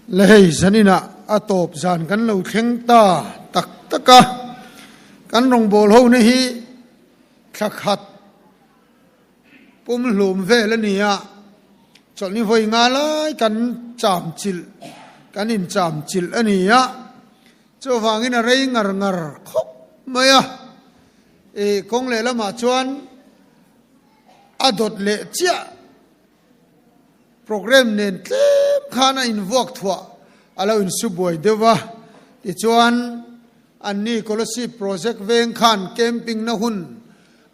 Le hei zaninah a tawp zan kan lo thleng ta tak tak a, kan rawngbâwl hona hi thla khat pumhlum vel a ni a, chawlhni vawi nga lai kan cham chilh, kan incham chilh a ni a, chuvangin a rei ngar ngar khawp mai a, ih kawng lehlamah chuan a dawt leh chiah. Programme nen tlem khan a invuak thuah a lo insubuai deuh va, tichuan anni Kolosip project veng khan camping na hun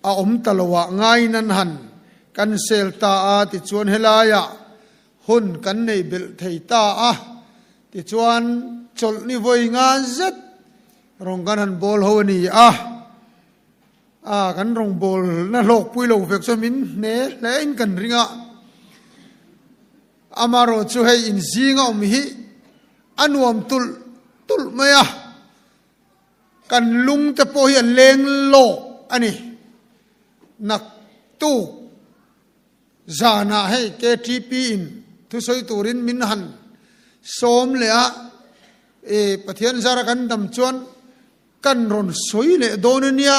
a awm ta lo ah ngaiin an han cancel ta a, tichuan helaiah hun kan nei belh thei ta a, tichuan chawlhni vawi nga zet rawn kan han bawl ho a ni a. A, kan rawngbâwl na hlawkpui lo vek chuan min hne hle in kan ring a. Amaherawh chu hei inzîng a awm hi a nuam tulh tulh mai a, kan lung te pawh hi a leng lawk a ni. Naktuk zanah hei KTP in thusawi turin min han sâwm leh a, e Pathian zara kan dam chuan Kan rawn sawi leh dawn a nia,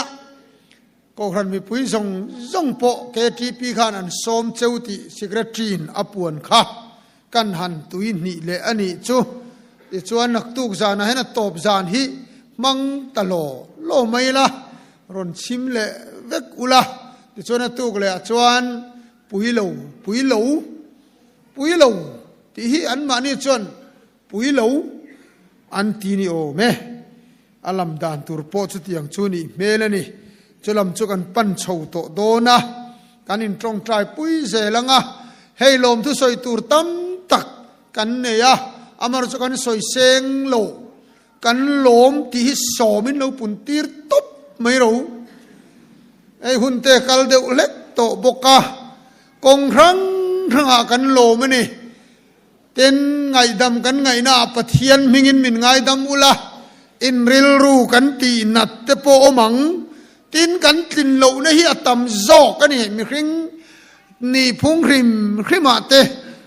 Kohhran mipui zawng zawng pawh KTP khan an sawm cheu tih Secretary in a puan kha kan han tui hnih leh a nih chu. Tichuan naktuk zanah hian a tawp zan hi hmang ta law law mai la, rawn chhim leh vek ula, tichuan a tuk leh ah chuan pui lo, pui lo, pui lo tih hi anmahni chuan Pui lo an ti ni awm e. A lam dan tur pawh chutiang chu nih hmel a ni. Chu lam chu kan pan chho tawh dawn a, kan intawngtai pui zel ang a. Hei lawmthu sawi tur tam tak kan nei a, amaherawhchu chu kan sawi seng lo. Kan lawm tih hi sawmin lo pun tir tawp mai ro. Hei hun te kal deuh hlek tawh bawk a, kawng hrang hrangah kan lawm a ni. Tin, ngaihdam kan ngaihnaah Pathian hmingin min ngaidam ula, in rilru kan tih nat te pawh awm ang. Tin, kan tlin lohna hi a tam zawk a ni. Mihring nih phung hrim hrimah te,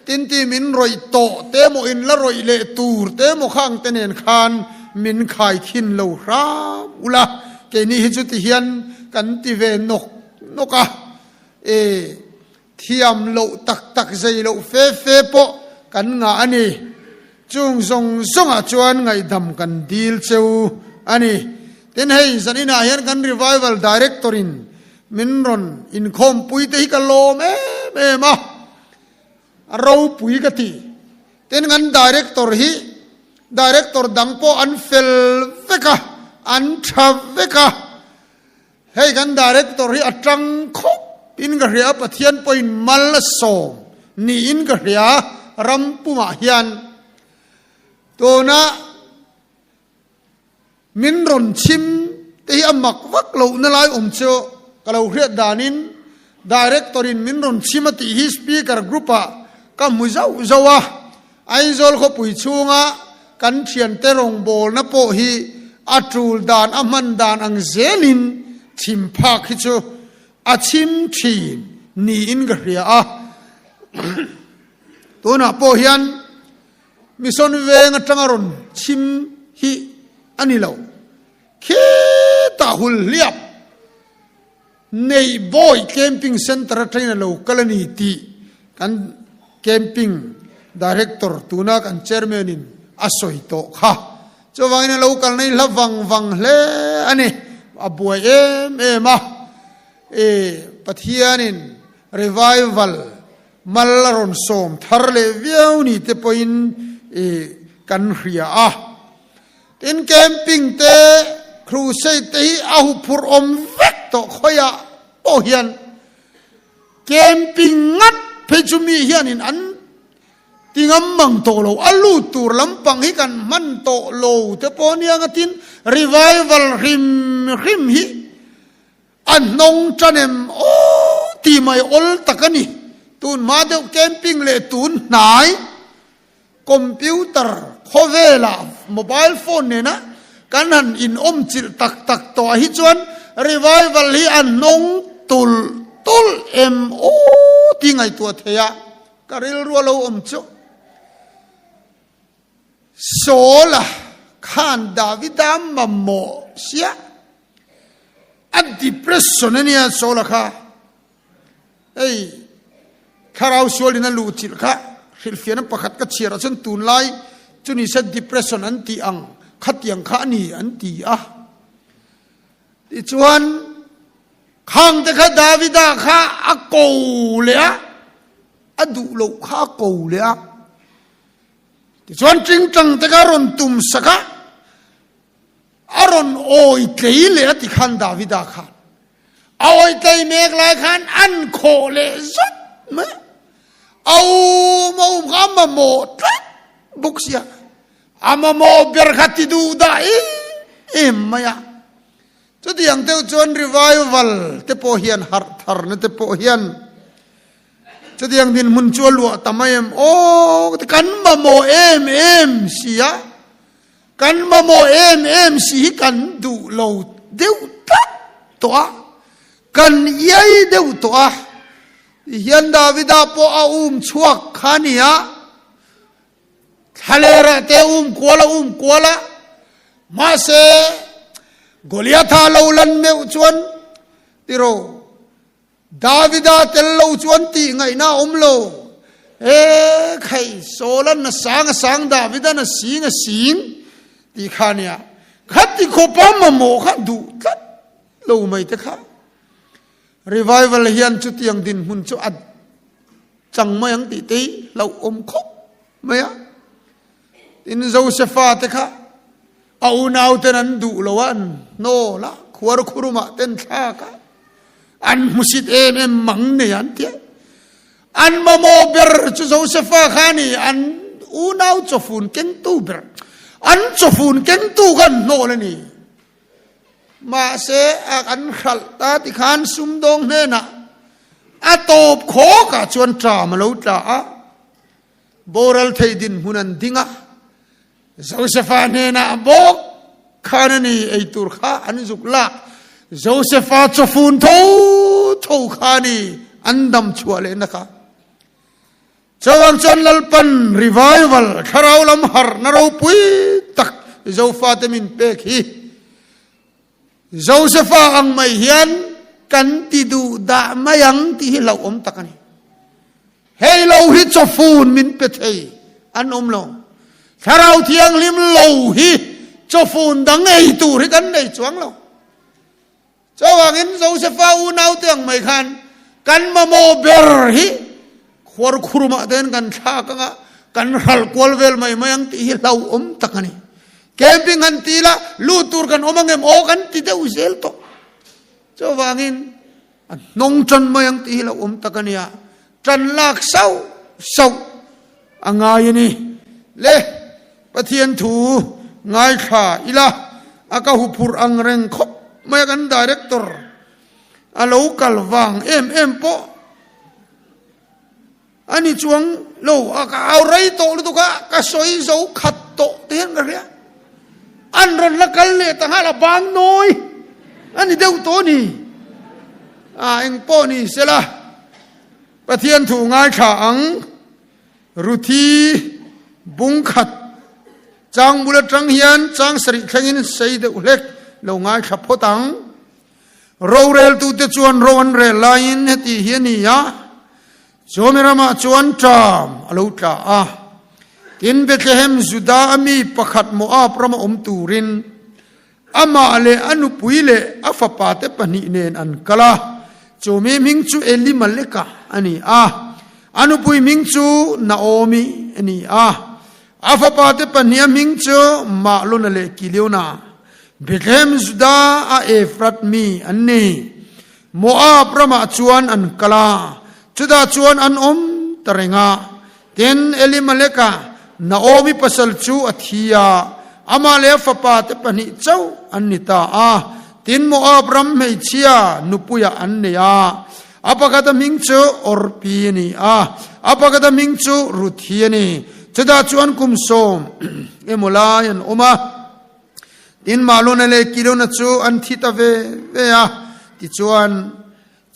tin ti min rawih tawh te emaw in la rawih leh tur te emaw khang te nen khan min khai khin lo hram ula, keini hi chuti hian kan ti ve nawk nawk a. E. Thiam loh tak tak zei loh fe fe pawh kan ngah a ni. Chung zawng zawngah chuan ngaihdam kan dil cheu a ni. Tin hei zaninah hian kan Revival Director in min rawn inkhawmpui te hi ka lawm em em a, a ropui ka ti. Tin kan Director hi Director dang pawh an fel vek a, an tha vek a. Hei kan director hi a tang khawp in ka hria, Pathian pawhin mal a sawm niin ka hria ram pumah hian. Tuna min rawn chhim te hi a mak vak lohna lai awm chu ka lo hriat danin director in min rawn chhim a tih hi speaker group ah ka hmu zauh zauh a. Aizawl khawpui chhunga kan thiante rawngbawlna pawh hi a tul dan a hman dan ang zelin chhim phak hi chu a chhim thin niin ka hria a. Tunah pawh hian Mission veng atanga rawn chhim hi a ni lo. Khitah hul hliap Neih Bawi Camping Centre atangin a lo kal a ni tih kan Camping Director tuna kan Chairman in a sawi tawh kha. Chuvangin a lo kalna hi hla vang vang hle a ni. A buai em em a. E Pathianin revival mal a rawn sawm thar leh viau ni te pawhin e kan hria a. Tin camping te crusade te hi a huphurh awm vek tawh khawiah pawh hian camping ngat phei chu mi hianin an ti ngam mang tawh lo a lut tur lampang hi kan hman tawh lo te pawh ania nga tin revival hrim hrim hi a hnawng tan em aw ti mai awl tak a ni tun hma deuh camping leh tun hnai Computer khawvelah mobile phone nena kan han inawm chilh tak tak tawh ah hi chuan revival hi a hnawng tulh tulh em aw tih ngaihtuah thei a, ka rilru a lo awm chu. Saul-a khan Davida mamawh sia a depression a nia Saul-a kha. Hei thlarau sualin a luh chilh kha hrilhfiahna pakhat ka chhiarah chuan tunlai chu ni se depression an tih ang khatiang kha a ni an ti a. Tichuan khang te kha Davida kha a ko leh a, a duh loh kha a ko leh a. Tichuan tingtang te kha a rawn tum sak a, a rawn awi tlei leh a ti khan Davida khan a awi tlei mek lai khan an khawh leh zut mai a. A um a um kha a mamawh tlat bawk sia. A mamawh ber kha ti duh dah em em mai a. Chutiang deuh chuan revival te pawh hian harh tharna te pawh hian chutiang dinhmun chu a luah ta mai em aw kan mamawh em em si a, kan mamawh em em si hi kan duh lo deuh tlat tawh a, kan iai deuh tawh a. Tihian Davida pawh a um chhuak kha a ni a. Thlalera te um kual a um kual a, mahse Goliatha lo lan meuh chuan tiro Davida tel lo chuan tih ngaihna a awm lo. E khai Saul-an a sang a sang Davidan a sing a sing tih kha nia. Khati khawpa mamawh kha duh tlat lo mai te kha. Revival hian chutiang dinhmun chu a Chang mai ang tih te hi hlauhawm khawp mai a. Tin, Josefa te kha a unau ten an duh lo a, an hnawl a, khuar khurumah ten thlak a, an hmusit em em mang nei an ti a. An mamawh ber chu Josefa kha a ni, an unau chawfun kengtu ber. An chawfun kengtu kha an hnawl a ni. Mahse, a kan hralh ta tikhan sumdawng hnenah a tawp khawkah chuan ṭam a lo tla a, boral thei dinhmun an ding a. Josefa hnenah bawk khan a ni eitur kha an zuk lak. Josefa chawfun tho tho kha a ni an dam chhuah lehna kha. Chuvang chuan Lalpan revival thlarau lam harhna ropui tak Zofate min pek hi Josefa ang mai hian kan ti duh dah mai ang tih hi hlauhawm tak a ni. Hei lo hi chawfun min pe thei an awm lo. Thlarau thianghlim lo hi chawfun dang ei tur hi kan nei chuang lo. Chuvangin Josefa unaute ang mai khan kan mamawh ber hi khuar khurumah ten kan thlak anga kan hral kual vel mai mai ang tih hi hlauhawm tak a ni. Camping han ti ila lut tur kan awm angem aw kan ti deuh zel tawh. Chuvangin a hnawng tan mai ang tih hi hlauhawm tak a ni a, tan lak sauh sauh a ngai a ni. Le Pathian thu ngaithla ila a ka huphurh ang reng khawp mai a kan director a lo kal vang em em pawh a ni chuang lo a ka au rei tawh lutuk a ka sawi zo khat tawh te hian ka hria an rawn la kal leh ta nghal a bang nawi a ni deuh tawh a ni a eng pawh ni sela Pathian thu ngaithla ang. Ruthi bung khat chang bul atang hian chang sarih thlengin sei deuh hlek lo ngaithla phawt ang. Roreltute chuan ro an rel laiin heti hi a ni a, Chawmi ramah chuan ṭam a lo tla a. Tin, Bethlehem, Juda a mi pakhat Moab rama awm turin Amah leh a nupui leh a fapate pahnih nen an kal a, chu mi hming chu Elimeleka a ni a, a nupui hming chu Naomi a ni a. A fapate pahniha hming chu Mahlona leh Kiliona, Bethlehem Juda a Efrat mi an ni. Moab ramah chuan an kal a, chutah chuan an awm ta reng a. Tin, Elimeleka, Naomi pasal chu a thi a, amah leh a fapa te pahnih chauh an ni ta a. Tin, Moab ram hmeichhia nupuiah an nei a, a pakhata hming chu Orpi a ni a, a pakhata hming chu Ruthi a ni. Chutah chuan kum sawm emaw lai an awm a. Tin, Mahlona leh Kilona chu an thi ta ve ve a, tichuan,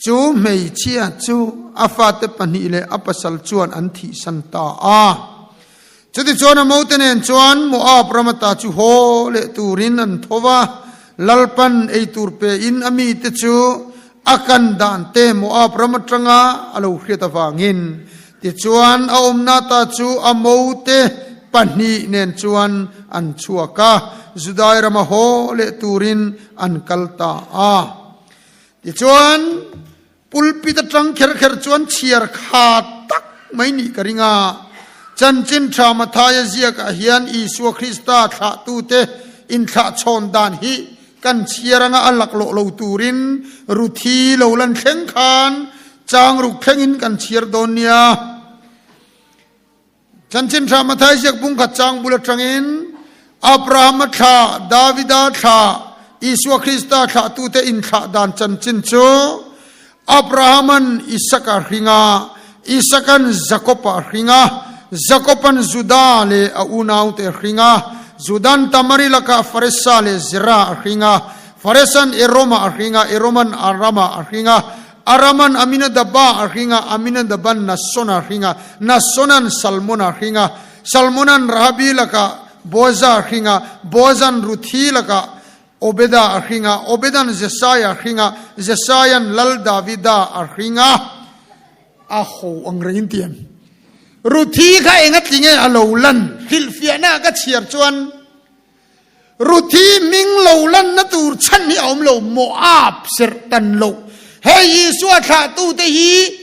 Chu hmeichhia chu a fate pahnih leh a pasal chuan an thihsan ta a. Chutichuan a mote nen chuan Moab ram ata chu haw leh turin an tho va, Lalpan ei tur pein a mite chu a kan dan te Moab ram atanga a lo hriat avangin. Tichuan a awmna ata chu a mote pahnih nen chuan an chhuak a, Judai rama haw leh turin an kal ta a. Tichuan Pulpit atang kher kher chuan chhiar kha tak mai nih ka ring a. Chanchin Tha Mathaia ziakah hian Isua Krista thlahtute inthlahchhawn dan hi kan chhiar anga a laklawh lo turin Ruthi lo lan thleng khan chang ruk thlengin kan chhiar dawn nia. Chanchin Tha Matthai ziak bungkhat chang bul atangin Abrahama thla, Davida thla, Isua Krista thlahtute inthlah dan chanchin chu Abrahaman Isaka hring a, Isakan Jakoba a hring a, Jakoban Juda leh a unaute a hring a, Judan Tamari lakah Faresa leh Zera a hring a, Faresan Eroma a hring a, Eroman Arama a hring a, Araman Aminadaba a hring a, Aminadaban Nasona a hring a, Nasonan Salmona a hring a, Salmonan Rahabi lakah Boaza a hring a, Boazan Ruthi lakah Obeda a hring a, Obedan Jesaia a hring a, Jesaian Lal Davida a hring a. A ho ang reng in ti em? Ruthi kha eng a tling e a lo lan? Hrilhfiahna ka chhiar chuan Ruthi hming lo lanna tur chhan hi a awm lo, Moab serh tan loh. Hei Isua thlahtute hi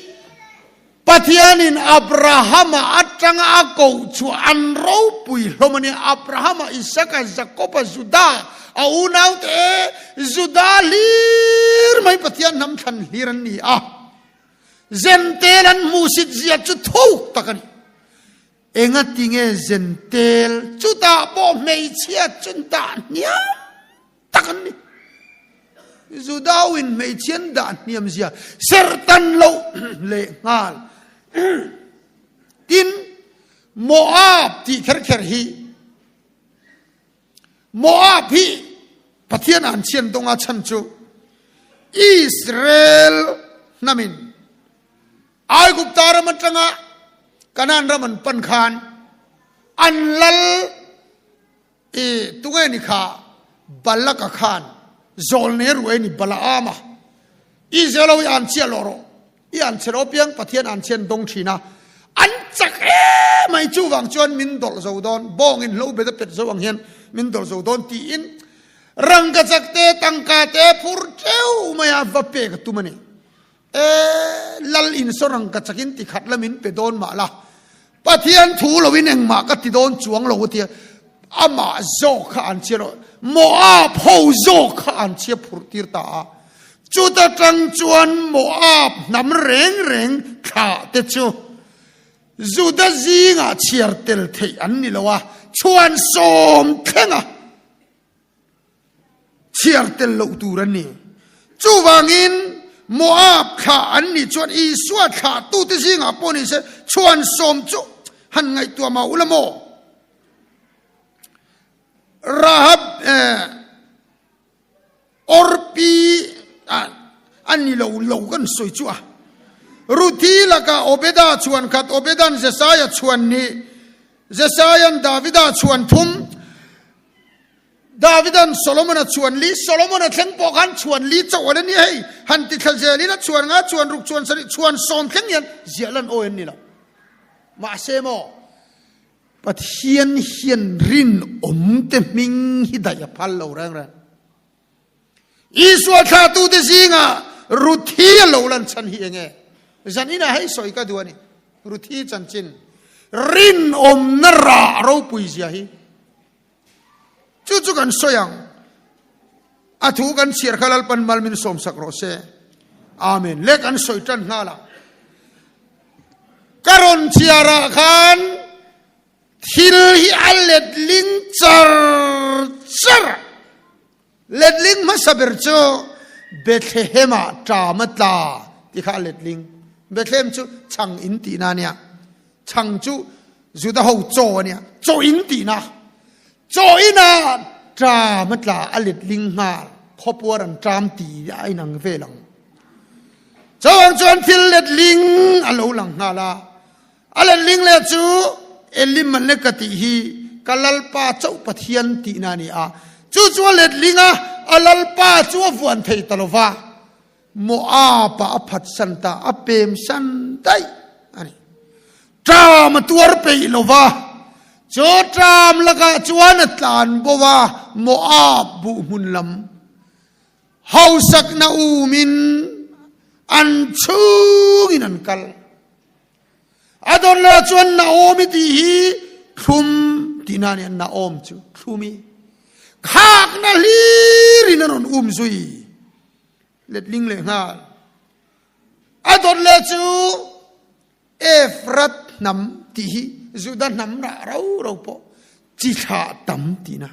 Pathianin Abrahama atanga a koh chhuah an ropui hlawm a nia, Abrahama, Isaka, Jakoba, Juda, a unaute Juda hlir mai Pathian hnam thlan hlir an ni a. Zentel an hmuhsit zia chu thuk tak a ni. Engatinge Zentel chutah pawh hmeichhia chu dah hniam tak an ni. Judauin hmeichhia an dah hniam zia serhtan loh leh nghal. Tin, Moab tih kher kher hi Moab hi Pathian an chhian dawnga chhan chu Israel hnamin Aigupta ram atanga Kanaan ram an pan khan an lal i tunge ni kha Balaka khan zawlne ruai ni Balaama Israel ho i an chhiah lawh rawh i an chhe lo piang Pathian an chhian dawng thin a an chak em mai chuvang chuan min dawlh zo dawn bawngin hlo bet a pet zo ang hian min dawlh zo dawn tiin rangkachak te tangka te phur teuh mai a va pek a tum a ni. E, Lal insaw ka chakin ti khat lamin pe dawn mah la, Pathian thu loin engmah ka ti dawn chuang lo a ti a, amah zawk kha an chhia lo, Moab ho zawk kha an chhia phurh tir ta a, chuta tang chuan Moab hnam reng reng thlah te chu Juda zingah chhiar tel theih an ni lo a, chhuan sawm thleng a. Chhiar tel loh tur an ni. Chuvangin, Moab thlah an nih chuan Isua thlahtute zingah pawh ni se chhuan sawm chu han ngaihtuah mah ula maw? Rahab eh, Orpi a ni lo lo kan sawi chu a. Ruthi lakah Obeda chhuan khat, Obedan Jesaia chhuan hnih, Jesaian Davida chhuan thum, Davidan Solomon-a chhuan li, Solomon-a thleng pawh khan chhuan li chauh an ni hei, han ti thla zelin a chhuan nga, chhuan ruk, chhuan sarih, chhuan sawm thleng hian ziah lan awi an ni lo. Mahse maw, Pathian hian rinawmte hming hi daih a phal lo reng reng. Isua thlatute zingah Ruthi a lo lan chhan hi enge? Zan inah hei sawi ka duh a ni. Ruthi chanchin rinawmna rah ropui zia hi. Chu chu kan sawi ang. A thu kan chhiar kha Lalpan mal min sawm sak rawh se. Amen. Le kan sawi tan nghal a. Ka rawn chhiarah khan Thil hi a letling char char. Letling hmasa ber chu Bethlehem-ah ṭam a tla ti kha a letling. Bethlehem chu chhang in tihna a nia. Chhang chu Juda ho chaw a nia. Chaw in tihna. Chaw inah ṭam a tla a letling nghal. Khawpuar an ṭam ti a inang vel ang. Chuvang chuan thil letling a lo lang nghal a. A letling leh chu. Elimeleka tih hi ka Lalpa chauh Pathian tihna a ni a. Chu chu a letling a, a Lalpa chu a vuan thei ta lo va, Moab-ah a phatsan ta, a pemsan daih a ni. Ṭam a tuar peih lo va, chu ṭam lakah chuan a tlan bo a, Moab buh hmun lam hausakna umin an chhungin an kal. A dawn leh chuan Naomi tih hi thlum tihna a ni a, Naom chu thlumi khakna hlirin a rawn um zui letling leh nghal. A dawt leh chu Efrat hnam tih hi Juda hnam rah ro ro pawh chi thlah tam tihna,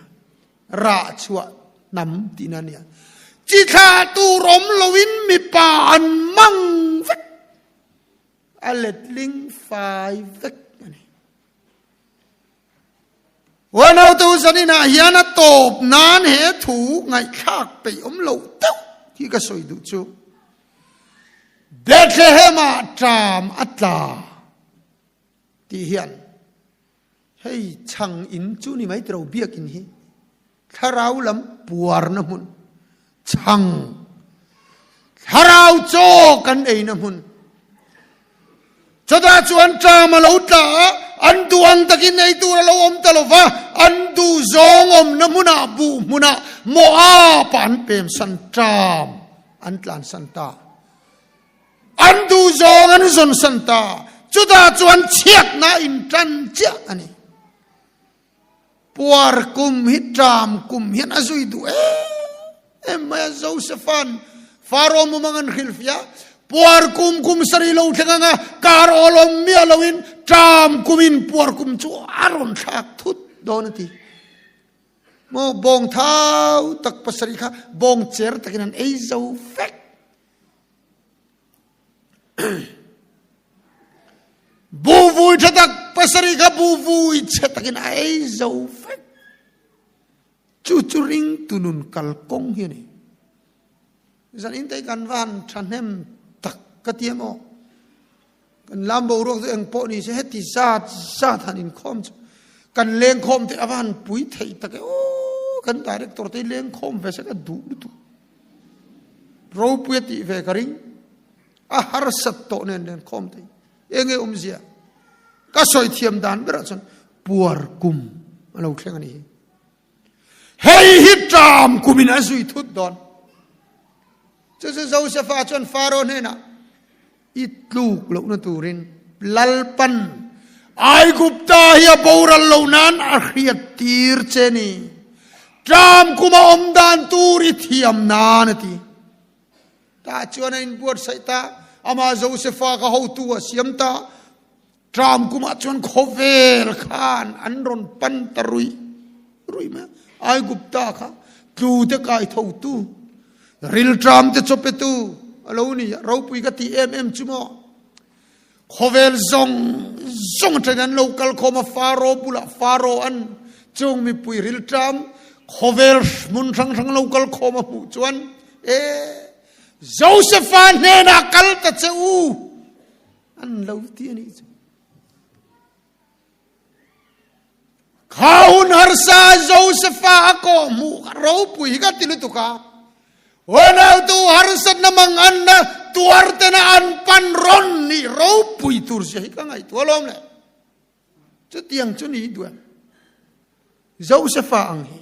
rah chhuah hnam tihna a nia. Chi thlah tur awm loin mipa an mang vek, a letling fai vek a ni. Uanautu zaninah hian a tawp nan he thu ngaihthlak peih awm loh deuh hi ka sawi duh chu. Bethlehem-ah ṭam a tla tih hian hei chhang in chu ni mai tiro biakin hi thlarau lam puarna hmun chhang thlarau chaw kan eina hmun Chutah chuan ṭam a lo tla a, an duh ang takin ei tur a lo awm ta lo va, an duh zawng awmna hmunah buh hmunah Moab ah an pemsan ṭam an tlansan ta. An duh zawng an zawnsan ta. Chutah chuan chhiatna a inṭan chiah a ni. Puar kum hi ṭam kum hian a zui duh em em mai a, Josepha'n Pharaoh mumang an hrilhfiah a, puar kum kum sarih lo thleng anga kar awl awm miah loin ṭam kumin puar kum chu a rawn thlak thut dawn a ti. Maw bawng thau tak pasarih kha bawng cher takin an ei zo vek. Buvui tha tak pasarih kha buvui chhe takin a ei zo vek. Chu chu ring tu nun kal kawng hi a ni. Zan in te kan van thahnem tak ka ti em aw. Kan lam boruak chu eng pawh ni se heti zat zat han inkhawm chu kan lengkhawm te a van pui theih tak e aw kan director te lengkhawm ve se ka duh lutuk. Ropui a tih ve ka ring. A harsat tawh nen nen khawm thei. Eng nge awmzia? Ka sawi thiam dan berah chuan puar kum a lo thleng a ni hi. Hei hi ṭam kumin a zui thut dawn. Chu chu Josefa chuan Faro hnenah i tluk lohna turin Lalpan Aigupta hi a boral lo nan a hriat tir che ni. Ṭam kuma awm dan tur i thiam nan a ti. Tah chuan a inbuatsaih ta, amah Josefa kha hotu a siam ta. Ṭam kumah chuan khawvel khan an rawn pan ta ruih ruih mai a. Aigupta kha tlu te kai thotu, rilṭam te chawpetu a lo ni a, ropui ka tih em em chu maw. Khawvel zawng zawng atangin an lo kal khawm a, Faro bulah Faro an chung mipui rilṭam khawvel hmun hrang hrang lo kal khawm a hmuh chuan, E, Josefa hnenah kal ta che u, an lo ti a nih chu. Kha hun harsa Josefa a kawh hmuh kha ropui hi ka ti lutuk a. Unautu harsatna manganna tuartena an pan rawn nih ropui tur zia hi ka ngaihtuah alawm le. Chutiang chu ni duh em? Josefa ang hi.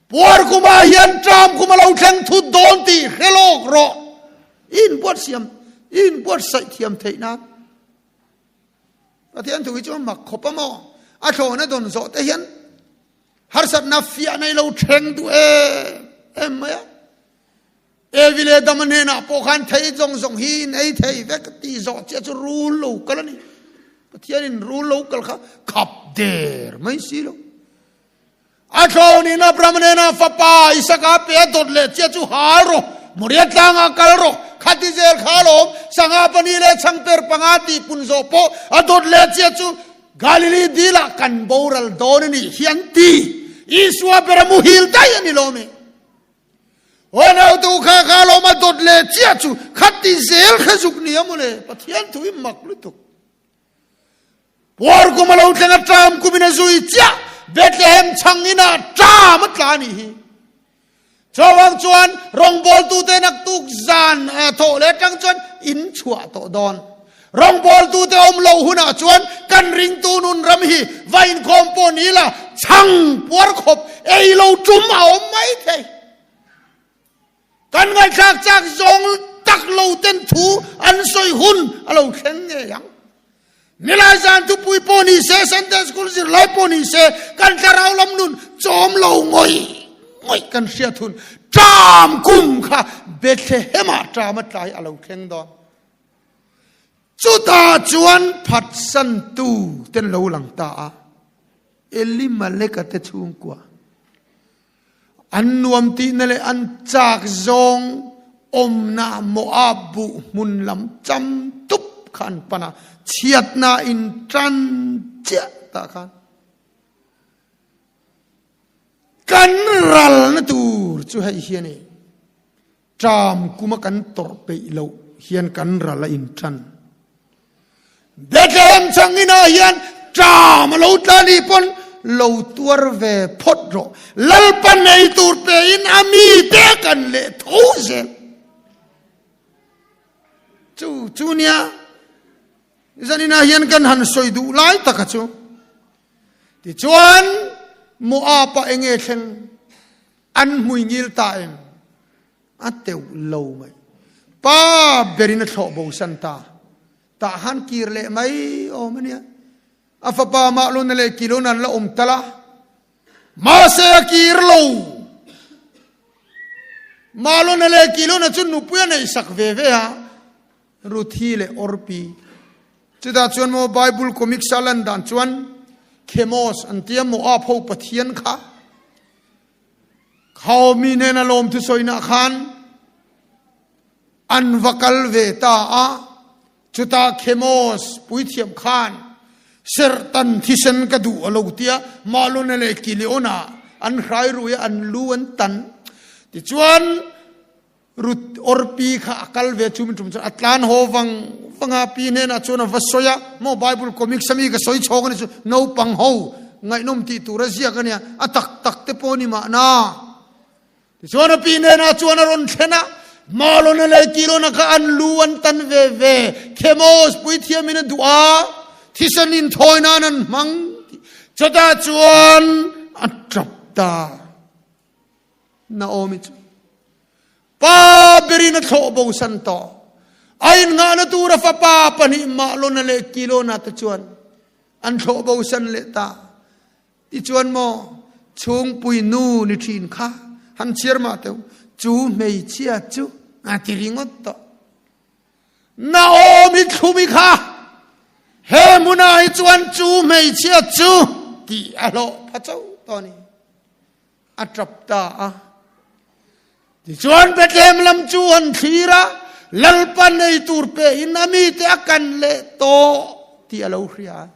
Puar kumah hian ṭam kum a lo thleng thut dawn tih hre lawk rawh. I inbuat siam, i inbuatsaih thiam theih nan. Pathian thu hi chu a mak khawp a maw? A thlawhna dawn zawh te hian harsatna fiahna i lo thleng duh em em mai a. Evi leh Adama hnenah pawh khan thei zawng zawng hi in ei thei vek tih zawh chiah chu rul lo kal a ni. Pathianin rul lo kal kha khap der mai si lo. A thlawnin Abraham hnenah fapa Isaka pe a dawt leh chiah chu hal rawh, Moria tlangah kal rawh, khati zel kha alawm, sangha pahnih leh chhangper panga tih pun zawh pawh a dawt leh chiah chu Galili dilah kan boral dawn a nih hi an ti. Isua ber a muhil daih a ni lawm e. Aw kha kha alawm a dawt leh chiah chu khati zel kha zuk ni a mawle, Pathian thu hi mak lutuk. Puar kum a lo thleng a, ṭam kumin a zui chiah. Bethlehem chhang inah ṭam a tla a nih hi. Chuvang chuan rawngbawltute naktuk zan thawh leh atang chuan in chhuah tawh dawn. Rawngbawltute awm loh hunah chuan kan ringtu nun ram hi va inkhawm pawh ni la chhang puar khawp ei lo tum a awm mai thei. Kan ngaihthlak chak zawng tak lo ten thu an sawi hun a lo thleng ngei ang. Nilai zan thupui pawh ni se, Sunday School zirlai pawh ni se, kan thlarau lam nun chawm lo ngawih ngawih kan hriat hun ṭam kum kha Bethlehem-ah ṭam a tlai a lo thleng dawn. Chutah chuan phatsantu ten lo lang ta a, Elimeleka te chhungkua. An nuam tihna leh an chak zawng awmna Moab buh hmun lam cham tup kha an pan a, chhiatna in tan chiah tah khan kan ralna tur chu hei hi a ni. Ṭam kuma kan tawrh peih loh hian kan ral a inṭan. Bethlehem chang inah hian ṭam a lo tla nih pawn lo tuar ve phawt rawh. Lalpa nei tur pein a mite kan leh tho zel. Chu chu nia zaninah hian kan han sawi duh lai taka chu. Tichuan Moab-ah enge thleng? An hmui ngil ta em? A teuh lo mai. Pa berin a thlawh bosan ta. Tah han kir leh mai awm a nia. A fapa Mahluna leh Kilona an la awm tal a. Mahse a kir lo. Mahluna leh Kilona chu nupui a neihsak ve ve a. Ruthi leh Orpi. Chutah chuan maw Bible comics a lan dan chuan Khemos an tia Moab ho pathian kha Khaomi hnena lawm thusawinak khan an va kal ve ta a, chutah Khemos puithiam khan serhtan thisen ka duh a lo tia Mahlona leh Kiliona an hrai rui a, an lu an tan. Tichuan Ruth Orpi kha a kal ve chu min tum chuan a tlan haw vang vang a, pi hnenah chuan a va sawi a, maw Bible comics ami ka sawi chhawk a ni chu naupang ho ngaihnawm tih tur a ziak a nia, a tak tak te pawh a ni mahna. Tichuan a pi hnenah chuan a rawn thlen a, Malona leh Kilona kha an lu an tan ve ve, Khemos puithiamin a duh a, thisen inthawi nan an hmang tih chutah chuan a tap ta. Naomi chu pa berin a thlawh bosan tawh. A innghahna tur a fapa pahnih Mahlona leh Kilona te chuan an thlawh bosan leh ta. Tichuan maw chhungpui nu ni thin kha han chhiar mah teu chu hmeichhia chu a ti ringawt tawh. Naomi thlumi kha he hmunah hi chuan chu hmeichhia chu tih a hlawh pha chauh tawh a ni. A ṭap ta a. Tichuan Bethlehem lam chu an thlir a, Lalpa nei tur pehin a mite a kan leh tawh tih a lo hria a.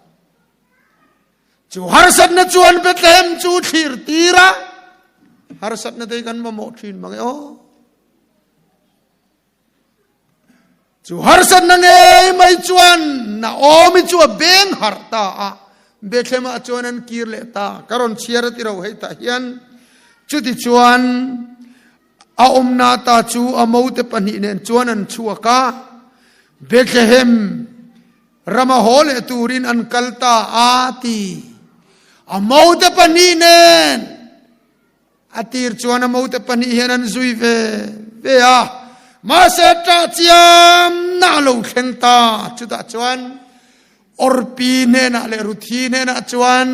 Chu harsatna chuan Bethlehem chu thlir tir a, harsatna te hi kan mamawh ṭhin mang e aw. Chu harsatna ngei mai chuan Naomi chu a beng harh ta a, Bethlehem-ah chuan an kir leh ta. Ka rawn chhiar a ti ro hei tah hian. Chutichuan a awmna ta chu a mote pahnih nen chuan an chhuak a, Bethlehem rama haw leh turin an kal ta a ti. A mote pahnih nen A tir chuan a mote pahnih hian an zui ve ve a, mahse ṭah chiamna a lo thleng ta. Chutah chuan Orpi hnenah leh Ruthi hnenah chuan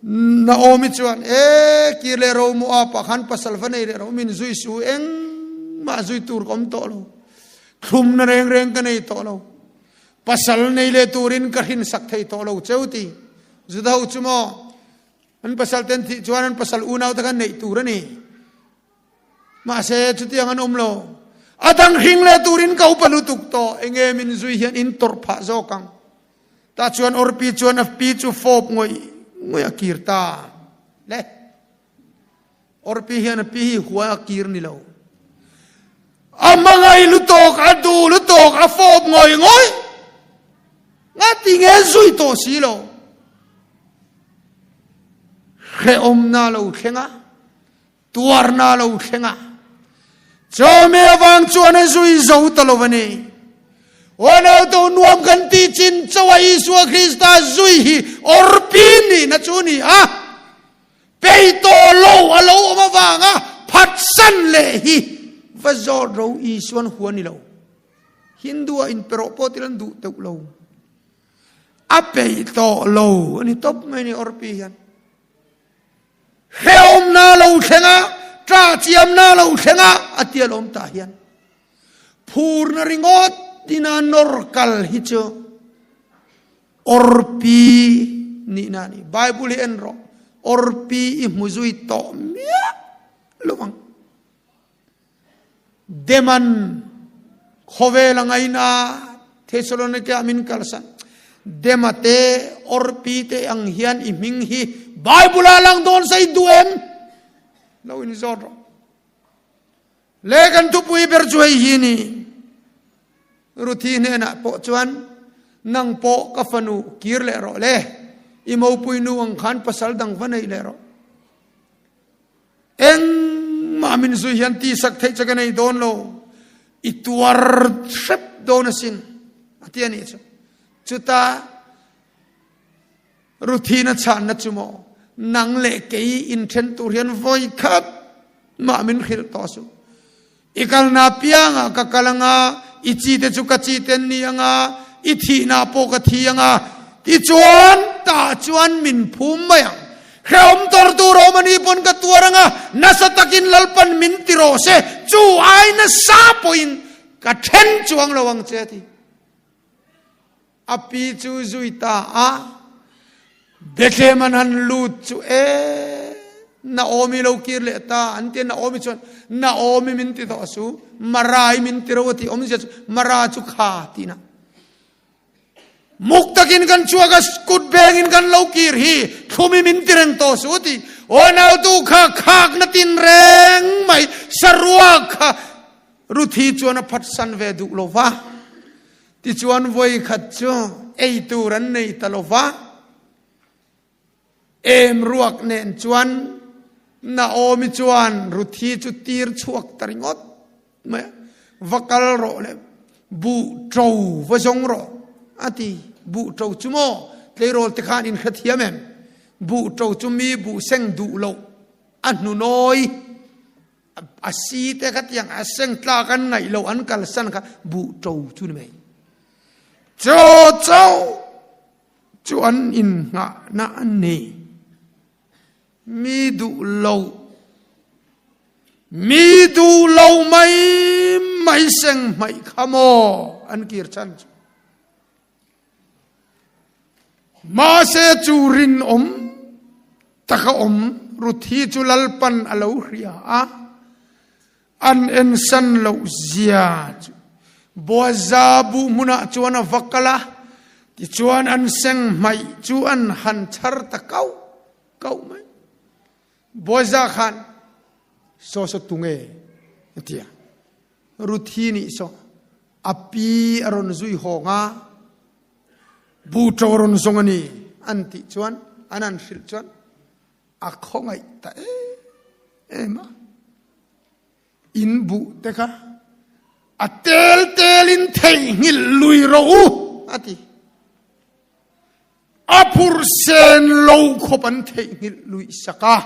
Naomi chuan, E, kir leh ro Moab-ah khan pasal va nei leh ro, min zui su, engmah zui tur ka awm tawh lo, thlumna reng reng ka nei tawh lo, pasal nei leh turin ka hrinsak thei tawh lo cheu ti. Juda ho chu maw? An pasal ten thih chuan an pasal unau te khan neih tur a ni. Mahse chutiang an awm lo. A dang hring leh turin ka upa lutuk tawh, enge min zui hian in tawrh phah zawk ang. Tah chuan Orpi chuan a pi chu fawp ngawih ngawih a kir ta le. Orpi hian a pi hi hua a kir ni lo. A hmangaih lutuk, a duh lutuk, a fawp ngawih ngawih. Ngati nge zui tawh si lo? Hrehawmna lo thleng a, tuarna lo thleng a. Chawhmeh avang chuan a zui zo ta lo a ni. Unautu nuam kan tih chin chauh a Isua Krista zui hi awrpi nihna chu a ni a. Pei tawh lo a lo awm avanga phatsan leh hi va zawt ro Isuan hua ni lo. Hindu ah inpe rawh pawh til an duh teuh lo. A peih tawh lo a ni tawp mai ni awrpi hian. Hrehawmna lo thleng a, ṭah chiamna lo thleng a, a tia lawm tah hian. Phurna ringawt ina nawr kal hi chu awrpi nihna a ni. Bible hi en rawh, awrpi i hmu zui tawh miah lo ang. Deman khawvel a ngaina Thessalonike ah min kalsan. Dema te, Orpi te ang hian i hming hi Bible ah lang dawn sa i duh em? Lo in zawt rawh. Le kan thupui ber chu hei hi ni. Ruthi hnenah pawh chuan nang pawh ka fanu kir leh rawh le. I mopui nu ang khan pasal dang va nei leh rawh. Engmah min zui hian tihsak theih che ka nei dawn lo, i tuar hrep dawn asin, a ti a nih chu. Chutah Ruthina chhanna chu maw, nang leh kei inthen tur hian vawi khat mah min hrilh tawh suh. I kalna apiangah ka kal anga, i chite chu ka chite an ni anga, i thihna pawh ka thi anga, tichuan tah chuan min phum mai ang. Hrehawm tawr tur awm a nih pawn ka tuar anga, nasa takin Lalpan min ti rawh se, chu ai nasa pawhin ka then chuang lo ang che a ti. A pi chu zui ta a, Bethlehem an han lut chu e, Naomi lo kir leh ta an ti a, Naomi chuan Naomi min ti tawh su, Mara i min ti ro a ti, awmzia chu Mara chu kha tihna. Muk takin kan chhuak a, kut bengin kan lo kir hi, thlumi min ti reng tawh su a ti. Aw nautu kha khakna tin reng mai, saruak kha Ruthi chuan a phatsan ve duh lo va. Tichuan vawikhat chu ei tur an nei ta lo va, em ruak nen chuan Naomi chuan Ruthi chu tir chhuak ta ringawt mai a, Va kal rawh le, buh ṭo va zawng rawh a ti. Buh ṭo chu maw tleirawl te khan in hrethiam em? Buh ṭo chu mi buh seng duh loh a hnunawi. A si te kha tiang a seng tlak an ngaih lo an kalsan kha buh ṭo chu ni mai. Chaw chauh chu an innghahna a ni. Mi duh lo, mi duh lo mai mai seng hmaih kha maw an kir chan chu. Mahse chu rinawm taka awm Ruthi chu Lalpan a lo hria a, an ensan loh zia chu Boaza buh hmunah chuan a va kal a, tichuan an seng hmaih chu an han chhar ta kauh kauh mai. Boaza khan, Saw saw tunge? a ti a. Ruthi nih saw a pi a rawn zui hawng a, bu ṭo rawn zawng a ni an tih chuan an han hrilh chuan a khawngaih ta em em a. In buh te kha a tel telin theihnghilh lui rawh u a ti. A phurh sen lo khawp an theihnghilh luih sak a,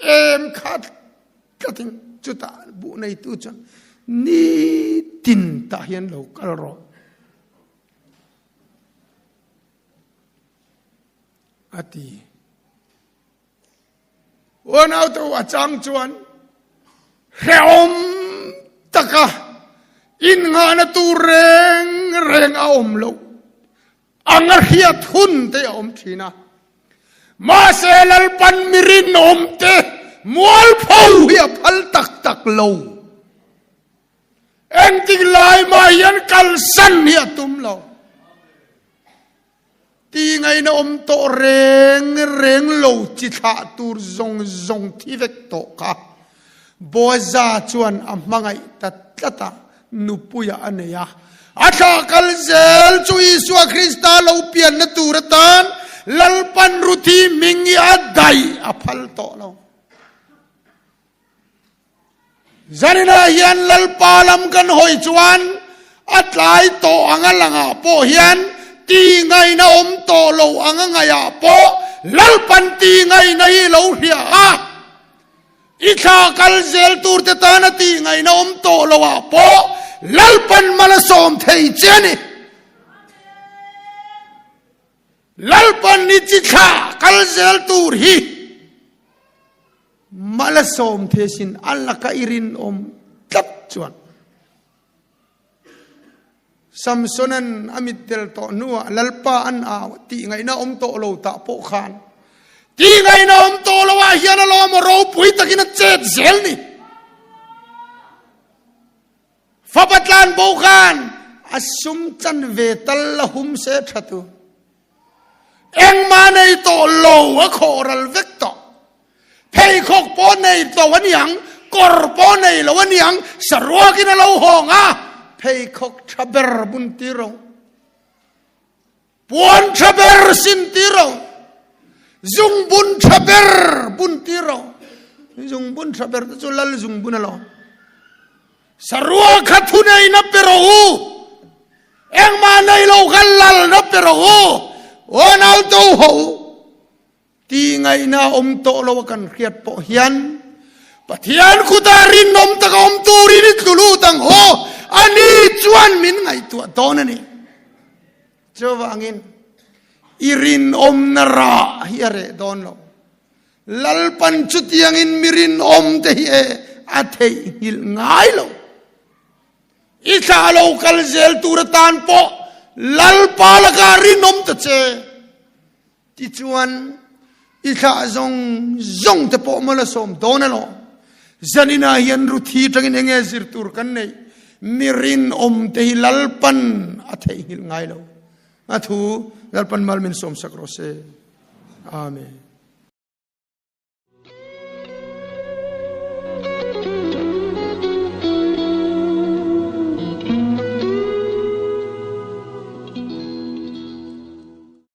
em kha tlatin chutah buh neitu chuan nitin tah hian lo kal rawh a ti. Unaute a chang chuan hrehawm taka innghahna tur reng reng a awm loh Ang a hriat hun te a awm thin a. Mahse Lalpan mi rinawm te mualpho hi a phal tak tak lo. Engtik lai mah hian kalsan hi a tum lo. Ti ngaina awm tawh reng reng lo chi thlah tur zawng zawng thi vek tawh kha Boaza chuan a hmangaih ta tlat a, nupuia a nei a. A thlah kal zel chu Isua Krista lo pianna tur atan Lalpan Ruthi hming hi a daih a phal tawh lo. Zaninah hian Lalpa lam kan hawi chuan a tlai tawh anga langah pawh hian ti ngaihna awm tawh lo anga ngaihah pawh Lalpan ti ngaihna hi lo hria a. I thla kal zel tur te tana tih ngaihna awm tawh lo ah pawh Lalpan mal a sawm thei che a ni. Lalpan i chi thla kal zel tur hi mal a sawm thei sin a laka i rinawm tlat chuan. Samsonan a mitdel tawh hnuah Lalpa an au a tih ngaihna awm tawh lo tah pawh khan tih ngaihna awm tawh lo ah hian a lawm a ropui takin a chet zel ni. Fapa tlan bo khan a sum chan ve tal la hum se tha tu. Engmah nei tawh lo a khawh ral vek tawh. Pheikhawk pawh nei lo a niang, kawr pawh nei lo a niang, saruakin a lo hawng a, pheikhawk tha ber bun tir ro. Puan tha ber sin tir ro. Zungbun tha ber bun tir ro. Zungbun tha ber te chu lal zungbun alawm. Sarua kha thuneihna pe rawh u, engmah nei lo kha lalna pe rawh u, aw nau to ho u ti ngaihna awm tawh lo a kan hriat pawh hian Pathian khuta rinawm taka awm turin i tlu lut ang haw, ani chuan min ngaihtuah dawn a ni. Chuvangin i rinawmna rah hi a reh dawn lo. Lalpan chutiangin mi rinawm te hi e a theihnghilh ngai lo. I thla lo kal zel tur atan pawh Lalpa lakah rinawm ta che. Tichuan i thlah zawng zawng te pawh maw la sawm dawn alawm. Zaninah hian Ruthi tangin enge zir tur kan neih? Mi rinawm te hi Lalpan a theihnghilh ngai lo. A thu Lalpan mal min sawmsak rawh se. Amen.